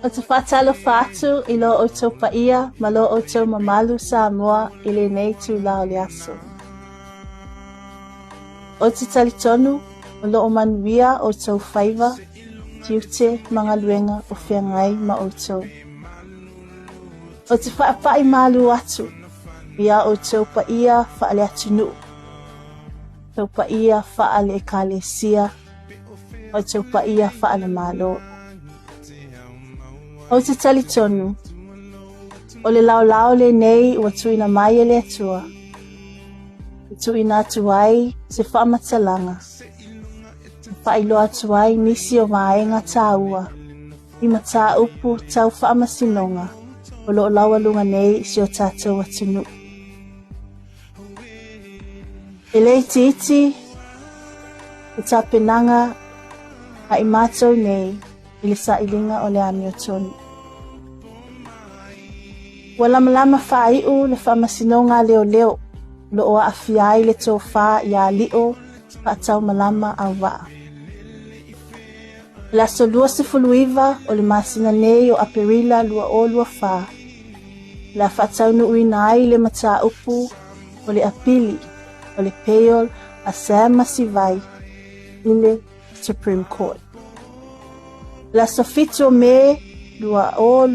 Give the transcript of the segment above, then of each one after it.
Ou te faatalofa atu i lo outou paia ma lo outou mamalu Samoa i lenei itula o le aso. Ou te talitonu o lo o manuia outou faiva, tiute ma galuega o feagai ma outou. Ou te faapai malu atu iā outou paia faale-atunuu, outou paia faale-ekalesia, ma outou paia faale-Malo. Ou te talitonu, o le laolao lenei ua tuuina mai e le Atua, e tuuina atu ai se faamatalaga, e faailoa atu ai nisi o vaega taua i mataupu tau faamasinoga o lo o laualuga nei i si o tatou atunuu. E le itiiti le tapenaga a i matou nei i le sailiga o le amiotonu. Ua lamalama faaiu le faamasinoga a leoleo o lo o aafia ai le tofa iā Lio Faataumalama Auvaa. I le aso 29 o le masina nei o Aperila 2024, o le a faataunuuina ai le mataupu o le apili o le bail a Sam Masivai i le Supreme Court. I le aso 7 o Me 2024, o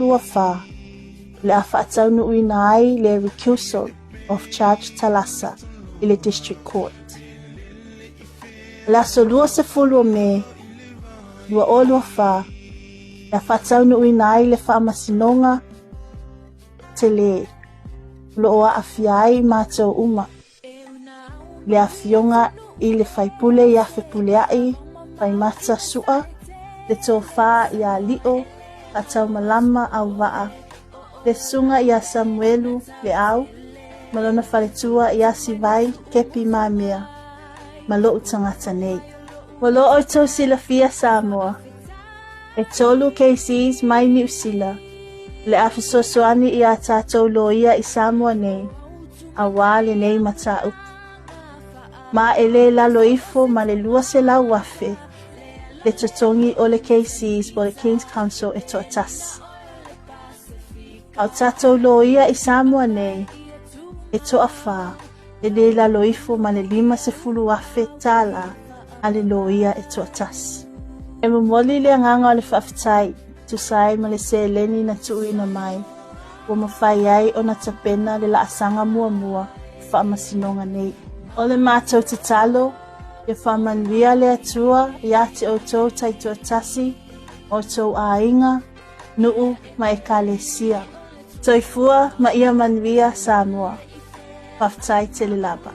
le a faataunuuina ai le recusal of Charge Talasa i le District Court. I le aso 20 o Me 2024, e faataunuuina ai le faamasinoga tele o lo o aafia ai matou uma, le afioga i le faipule ia Fepuleai Faimata Su'a, le tofa ia Lio Faataumalama Auvaa, le susuga ia Samuelu Leau ma lona faletua ia Sivai Kepi Mamea, ma lo'u tagata nei. Ua lo outou silafia Samoa, e tolu KCs mai Niu Sila o le a fesoasoani iā tatou loia i Samoa nei auā lenei mataupu. Ma e le lalo ifo ma le 200,000 le totogi o le KCs po o le King's Counsel e toatasi. A o tatou loia i Samoa nei, e toafa, e le i lalo ifo ma le $50,000 a le loia e toatasi. E momoli le agaga o le faafetai e tusa ai ma le seleni na tuuina mai ua mafai ai ona tapena le laasaga muamua o faamasinoga nei. O le matou tatalo, ia faamanuia le Atua ia te outou taitoatasi, outou aiga, nuu ma ekalesia. Soifua ma ia manuia Samoa. Faafetai tele lava.